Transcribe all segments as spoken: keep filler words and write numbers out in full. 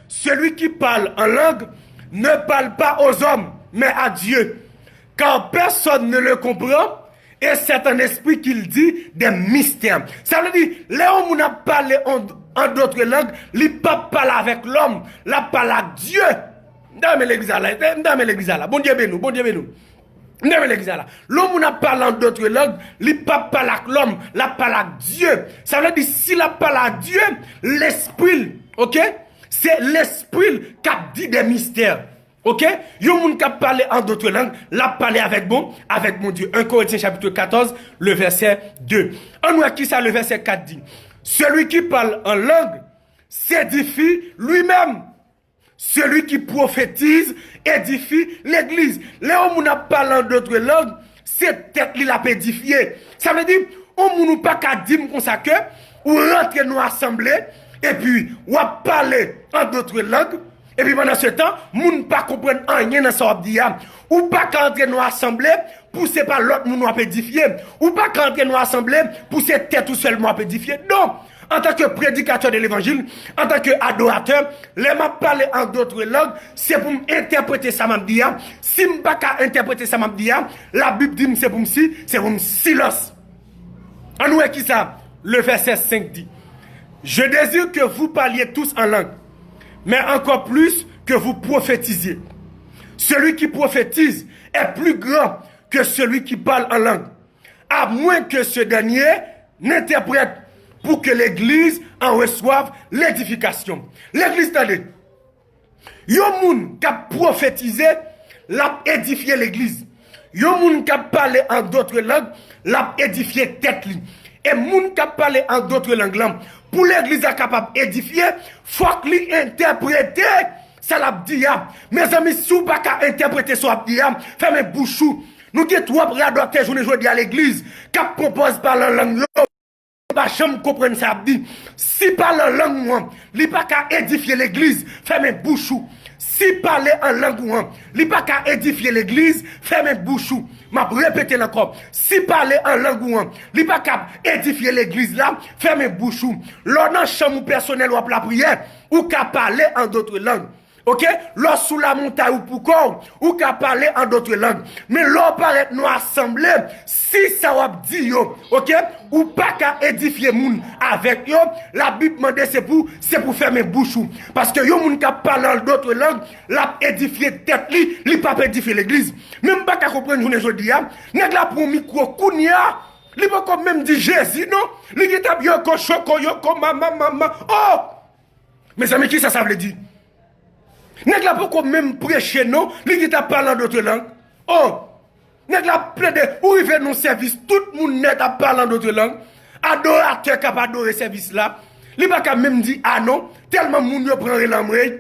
Celui qui parle en langue ne parle pas aux hommes, mais à Dieu, car personne ne le comprend, et c'est en esprit qu'il dit des mystères. Sa vle di, lè yon moun ap pale an, an dòt lang, li p ap pale avèk lòm, l ap pale ak Dye. M ta renmen legliz la, m ta renmen legliz la. Bondye beni w, Bondye beni w. M ta renmen legliz la. Lè yon moun ap pale an dòt lang, li p ap pale ak lòm, l ap pale ak Dye. Sa vle di, si l ap pale ak Dye, lespri l, oke? Se lespri l k ap di de mistè. Oke? Yon moun k ap pale an dòt lang, l ap pale avèk bon, avèk Bondye. En Korentyen chapit katòz, le vèsè de. Ann wè kisa le vèsè kat di. Celui qui parle en langue s'édifie lui-même. Celui qui prophétise édifie l'église. Lè yon moun ap pale an dòt lang, se tèt li l ap edifye. Sa vle di, yon moun ou pa ka di m konsa ke ou rantre nan asanble, epi w ap pale an dòt lang, epi pandan se tan, moun pa konprann anyen nan sa w ap di a. Ou pa ka antre nan asanble pou se pa lòt moun w ap edifye. Ou pa ka antre nan asanble pou se tèt ou sèlman w ap edifye. Donk, antanke predikatè de levanjil, antanke adoratè, lè m ap pale an dòt lang, se pou m entèprete sa m ap di a. Si m pa ka entèprete sa m ap di a, Labib di m se pou m si, se pou m silans. Ann wè kisa le vèsè senk di. Je désire que vous parliez tous en langue, mais encore plus que vous prophétisiez. Celui qui prophétise est plus grand que celui qui parle en langue, à moins que ce dernier n'interprète, pour que l'église en reçoive l'édification. Legliz, tande. Yon moun k ap pwofetize, l ap edifye legliz. Yon moun k ap pale an dòt lang, l ap edifye tèt li. E moun k ap pale an dòt lang lan, pou legliz la kapab edifye, fòk li entèprete sa l ap di a. Mezanmi, si w pa ka entèprete sa w ap di a, fèmen bouch ou. Nou gen twòp radòtè jounen jodi a legliz k ap pran pòz pale an lang yo. Yo pa janm konprann sa y ap di. Si pale an lang ou an, li pa ka edifye legliz, fèmen bouch ou. Si pale an lang ou an, li pa ka edifye legliz, fèmen bouch ou. M ap repete l ankò. Si pale an lang ou an, li pa ka edifye legliz la, fèmen bouch ou. Lè w nan chanm ou pèsonèl, w ap lapriyè, ou ka pale an dòt lang. Oke? Lè w sou lamontay ou poukò w, ou ka pale an dòt lang. Men lè w parèt nan asanble, si sa w ap di yo, oke, ou pa ka edifye moun avèk yo, Labib mande se pou, se pou fèmen bouch ou. Paske yon moun k ap pale an dòt lang, l ap edifye tèt li, li p ap edifye legliz. Men m pa ka konprann jounen jodi a, nèg la pran yon mikwo kounye a, li poko menm di Jezi non, li gentan ap yoko choko yoko mama mama. Oh! Mezanmi, kisa sa vle di? Nèg la poko menm preche non, li gentan ap pale an dòt lang. Oh! Nèg la ap plede, ou rive nan sèvis, tout moun nèt ap pale an dòt lang. Adoratè k ap adore sèvis la, li pa ka menm di a non, tèlman moun yo pran rele anmwey.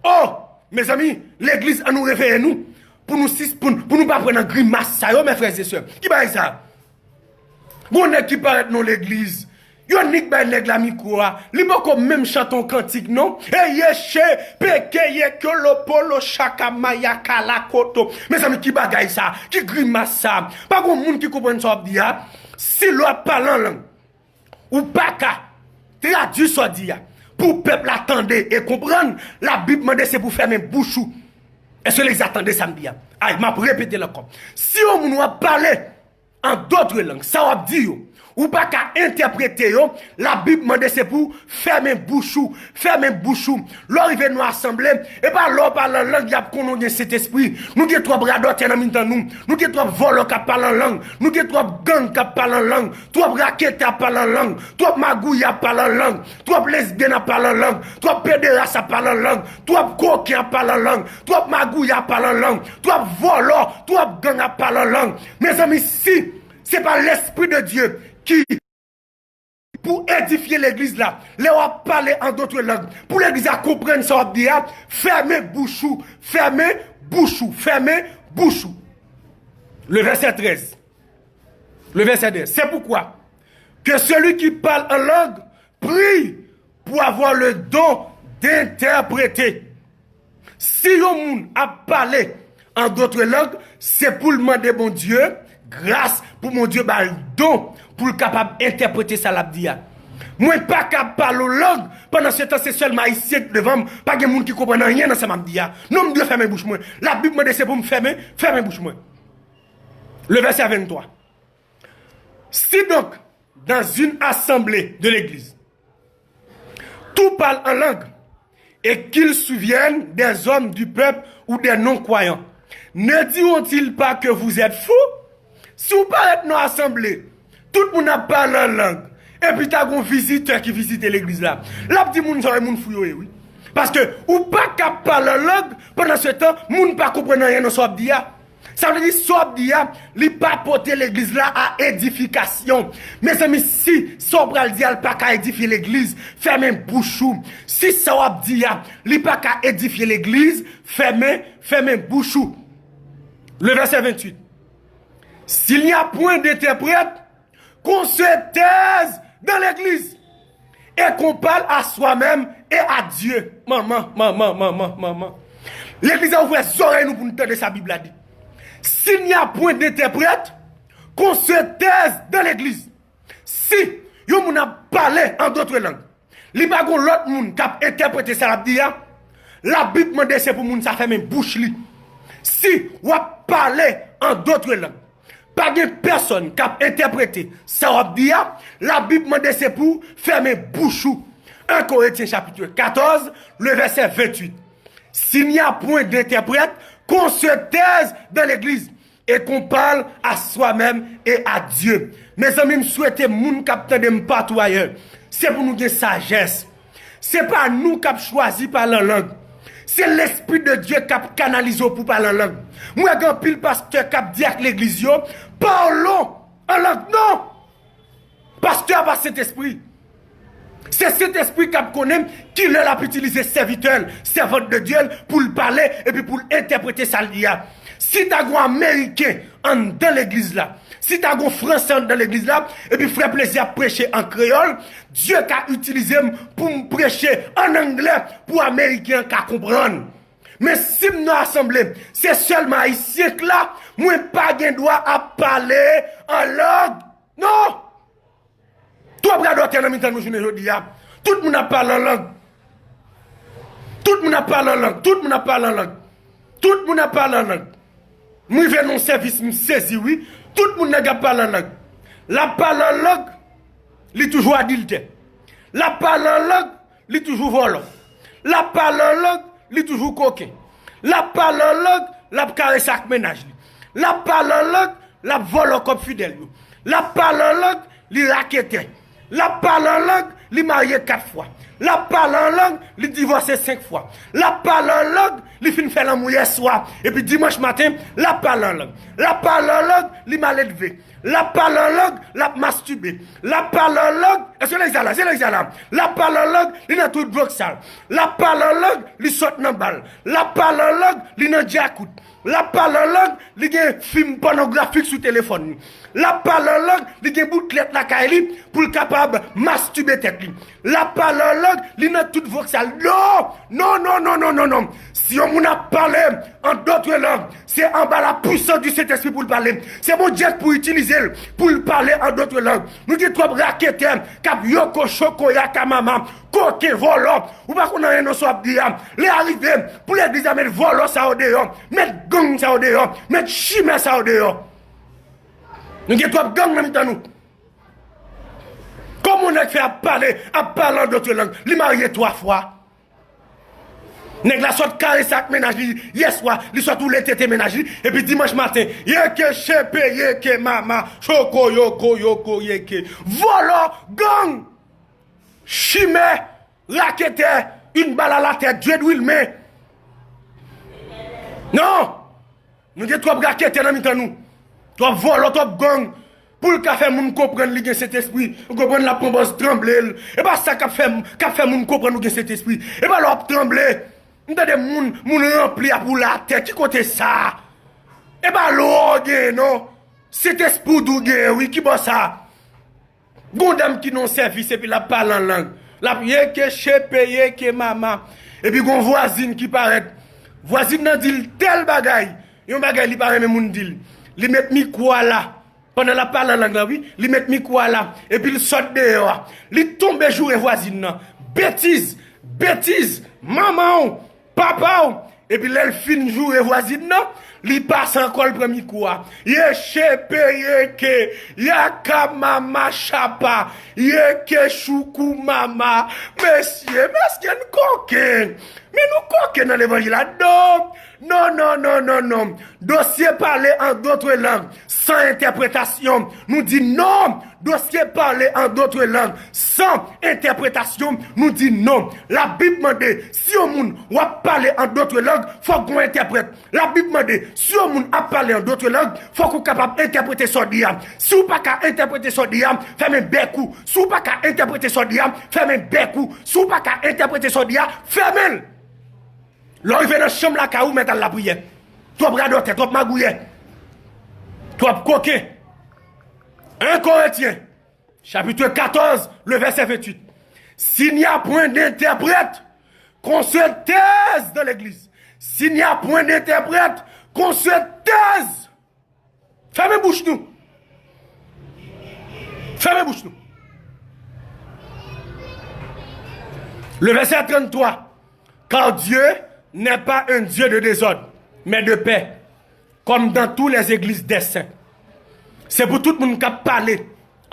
Oh! Mezanmi, legliz, ann nou reveye nou, pou nou sis, pou, pou nou pa pran nan grimas sa yo, mè frè e sè. Ki bagay sa? Gon nèg ki parèt nan legliz, yo nik bay nèg la mikwo a, li poko menm chante yon kantik non. Eye che, peke ye kyolo polo chaka maya kala koto. Mezanmi, ki bagay sa? Ki grimas sa? Pa gon moun ki konprann sa w ap di a? Si lè w ap pale an lang, ou pa ka tradui sa w di a pou pèp la tande e konprann, Labib mande se pou fèmen bouch ou. Èske legliz la tande sa m di a? Ay, m ap repete l ankò. Si yon moun w ap pale an dòt lang, sa w ap di yo, ou pa ka entèprete yo, Labib mande se pou fèmen bouch ou, fèmen bouch ou. Lè w rive nan asanble, e pa lè w pale an lang y ap konnen w gen Sentespri. Nou gen twòp radòtè nan mitan nou. Nou gen twòp vòlò k ap pale an lang. Nou gen twòp gang k ap pale an lang. Twòp raketè ap pale an lang. Twòp magouyè ap pale an lang. Twòp lesbyèn ap pale an lang. Twòp pederas ap pale an lang. Twòp koken ap pale an lang. Twòp magouyè ap pale an lang. Twòp vòlò, twòp gang ap pale an lang. Mezanmi, si se pa Lespri de Dye ki pou edifye legliz la, lè w ap pale an dòt lang, pou legliz la konprann sa w ap di a, fèmen bouch ou, fèmen bouch ou, fèmen bouch ou. Le verset treize. Le verset treize. C'est pourquoi que celui qui parle en langue prie pour avoir le don d'interpréter. Si yon moun ap pale an dòt lang, se pou l mande Bondye gras, pou Bondye ba l don pou l kapab entèprete sa l ap di a. Mwen pa ka pale yon lang, pandan se tan se sèlman Ayisyen ki devan m, pa gen moun ki konprann anyen nan sa m ap di a. Non, m dwe fèmen bouch mwen. Labib mande se pou m fèmen, fèmen bouch mwen. Le verset vingt-trois. Si donc, dans une assemblée de l'Église, tout parle en langue, et qu'ils souviennent des hommes du peuple ou des non-croyants, ne diront-ils pas que vous êtes fous? Si w parèt nan asanble, tout moun ap pale an lang, epi ta gon vizitè ki vizite legliz la, l ap di moun sa yo e moun fou yo ye, wi. Paske ou pa ka pale an lang, pandan se tan, moun pa konprann anyen nan sa w ap di a. Sa vle di, sa w ap di a, li pa pote legliz la a edifikasyon. Mezanmi, si sa w pral di a, l pa ka edifye legliz, fèmen bouch ou. Si sa w ap di a, li pa ka edifye legliz, fèmen, fèmen bouch ou. Le verset vingt-huit. S'il n'y a point d'interprète, qu'on se taise dans l'église et qu'on parle à soi-même et à Dieu. Manman, manman, manman, manman. Legliz la ouvè zòrèy nou pou n tande sa Bib la di. S'il n'y a point d'interprète, qu'on se taise dans l'église. Si yon moun ap pale an dòt lang, li pa gon lòt moun k ap entèprete sa l ap di a, Labib mande se pou moun sa fèmen bouch li. Si w ap pale an dòt lang, pa gen pèsòn k ap entèprete sa w ap di a, Labib mande se pou w fèmen bouch ou. Un Corinthiens chapitre quatorze, le verset vingt-huit. S'il n'y a point d'interprète, qu'on se taise dans l'église et qu'on parle à soi-même et à Dieu. Mezanmi, m swete moun k ap tande m patou ayè, se pou nou gen sajès. Se pa nou k ap chwazi pale an lang. Se Lespri de Dye k ap kanalize w pou pale an lang. M wè gen anpil pastè k ap di ak legliz yo, "Parlons en langue." Non! Pastè a pa Sentespri. Se Sentespri k ap konnen ki lè l ap itilize sèvitè l, sèvant de Dye l, pou l pale epi pou l entèprete sa l di a. Si ta gon Ameriken anndan legliz la, si ta gon Fransè anndan legliz la, epi frè Plezi ap preche an kreyòl, Dye ka itilize m pou m preche an anglè pou Ameriken an ka konprann. Men si m nan asanble, se sèlman Ayisyen k la, mwen pa gen dwa ap pale an lang. Non! Twòp radòtè nan mitan nou jounen jodi a. Tout moun ap pale an lang. Tout moun ap pale an lang. Tout moun ap pale an lang. Tout moun ap pale an lang. M rive nan yon sèvis, m sezi, wi. Tout moun nèg ap pale an lang. L ap pale an lang, li toujou adiltè. L ap pale an lang, li toujou vòlò. L ap pale an lang, li toujou koken. L ap pale an lang, l ap karese ak mennaj li. L ap pale an lang, l ap vòlò kòb fidèl yo. L ap pale an lang, li raketè. L ap pale an lang, li marye kat fwa. L ap pale an lang, li divòse senk fwa. L ap pale an lang, li fin fè lanmou yèswa. Epi dimanch maten, l ap pale an lang. L ap pale an lang, li maledve. L ap pale an lang, l ap mastibe. L ap pale an lang, èske legliz la la? Se legliz la la. L ap pale an lang, li nan tout dwòg sal. L ap pale an lang, li sot nan bal. L ap pale an lang, li nan djakout. L ap pale an lang, li gen fim pònografik sou telefòn li. L ap pale an lang, li gen boutlèt lakay li pou l kapab mastibe tèt li. L ap pale an lang, li nan tout vòksal. Non! Non, non, non, non, non, non. Si yon moun ap pale an dòt lang, se anba la puissance du Saint-Esprit pou l pale. Se Bondye k pou itilize l pou l pale an dòt lang. Nou gen twòp raketè k ap yoko choko yaka mama, koken vòlò. Ou pa konn anyen nan sa w ap di a. Lè a rive pou legliz la met vòlò sa yo deyò, met gang sa yo deyò, met chimè sa yo deyò. Nou gen twòp gang nan mitan nou. Kòman yon nèg fè ap pale, ap pale an dòt lang? Li marye twa fwa. Nèg la sot karese ak mennaj li yèswa, li sot woule tete mennaj li, epi dimanch maten, yeke chepe, yeke mama, choko, yoko, yoko, yeke. Vòlò, gang, chimè, raketè, une balle à la tête, Dieudwilme. Non! Nou gen twòp raketè nan mitan nou. Twòp vòlò, twòp gang. Pou l ka fè moun konprann li gen Sentespri, ou konprann, l ap pran bòz tranble l. E pa sa k ap fè, k ap fè moun konprann ou gen Sentespri. E pa lè w ap tranble. M tande moun, moun ranpli ap woule atè. Ki kote sa? E pa lwa w genyen non. Sentespri w tou genyen wi. Ki bò sa? Gon dam ki nan yon sèvis epi l ap pale an lang. L ap yeke chepe yeke mama. Epi gon vwazin ki parèt. Vwazin nan di l tèl bagay. Yon bagay li pa renmen moun di l. Li met mikwo a la. Pandan l ap pale an lang lan, wi, li met mikwo a la, epi l sot deyò a. Li tonbe joure vwazin nan. Betiz, betiz, manman w, papa w. Epi lè l fin joure vwazin nan, li pase ankò, l pran mikwo a. Ye chepe, ye ke, yaka mama chapa, ye ke choukou mama. Mesye, mesye, n koken. Men nou koken nan levanjil la. Non, non, non, non, non, non. Dosye pale an dotre lang, san entèpretasyon, nou di non. Dosye pale an dotre lang, san entèpretasyon, nou di non. Labib mande, si yon moun w ap pale an dotre lang, fòk gon entèprèt. Labib mande, si yon moun ap pale an dotre lang, fòk ou kapab entèprete sa w di a. Si w pa ka entèprete sa w di a, fèmen bèk ou. Si w pa ka entèprete sa w di a, fèmen bèk ou. Si w pa ka entèprete sa w di a, fèmen l. Lè w rive nan chanm lakay ou, mèt al lapriyè. Twòp radòtè, twòp magouyè, twòp koken. En Korentyen, chapitre quatorze, le verset vingt-huit. S'il n'y a point d'interprète, qu'on se taise dans l'église. S'il n'y a point d'interprète, qu'on se taise. Fèmen bouch nou. Fèmen bouch nou. Le verset trente-trois. Car Dieu n'est pas un Dieu de désordre, mais de paix, comme dans toutes les églises des saints. Se pou tout moun k ap pale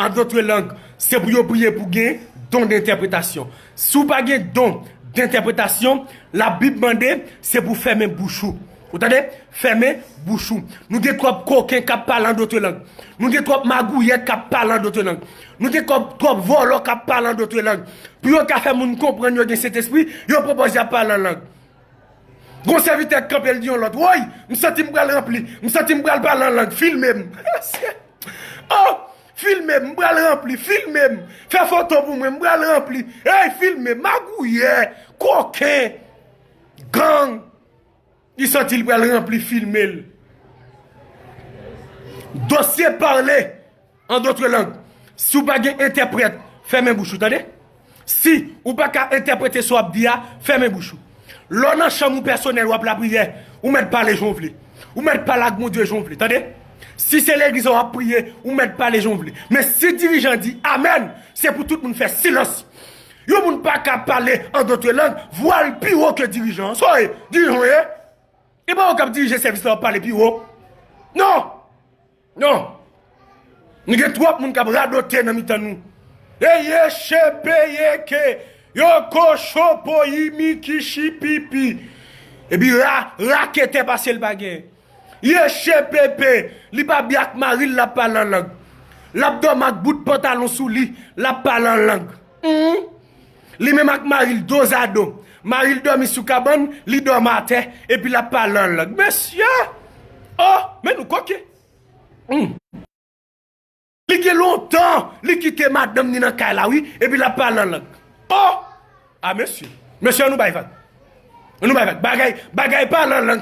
an dotre lang, se pou yo priye pou gen don de entèpretasyon. Si w pa gen don de entèpretasyon, Labib mande, se pou fèmen bouch ou. Ou tande? Fèmen bouch ou. Nou gen twòp koken k ap pale an dotre lang. Nou gen twòp magouyè k ap pale an dotre lang. Nou gen twòp, twòp vòlò k ap pale an dotre lang. Pou yo ka fè moun konprann yo gen Sentespri, yo pwopoze y ap pale an lang. Gon sèvitè k kanpe, l di yon lòt, woy, m santi m pral ranpli, m santi m pral pale an lang, filme m. Oh, filme m, m pral ranpli, filme m. Fè foto pou mwen, m pral ranpli. Ey, filme m, magouyè, koken, gang. Li santi l pral ranpli, filme l. Dosye pale an dotre lang. Si w pa gen entèprèt, fèmen bouch ou, tande. Si ou pa ka entèprete sa w ap di a, fèmen bouch ou. Lè w nan chanm ou pèsonèl, w ap lapriyè, ou mèt pale jan w vle. Ou mèt pale ak Bondye jan w vle, tande. Si se legliz w ap priye, ou mèt pale jan w vle. Men si dirijan di amèn, se pou tout moun fè silans. Yon moun pa ka pale an dotre lang, vwa l pi wo ke dirijan an. Sa w ye? Dirijan w ye? E pa ou k ap dirije sèvis la, w ap pale pi wo. Non! Non! Nou gen twòp moun k ap radote nan mitan nou. Eye chepe yeke, yo kochopo yimi kichipipi. Epi ra, raketè pase l pa gen. Ye chepepe, li pa byen ak mari l, l ap pale an lang. L ap dòmi ak bout pantalon sou li, l ap pale an lang. Hmm. Li menm ak mari l dozado. Mari l dòmi sou kabann, li dòmi atè, epi l ap pale an lang. Mesye! Oh, men nou koke. Hmm. Li gen lontan, li kite madanm ni nan kay la, wi, epi l ap pale an lang. Oh! Ah, mesye. Mesye, ann nou bay vag. Ann nou bay vag. Bagay, bagay pale an lang,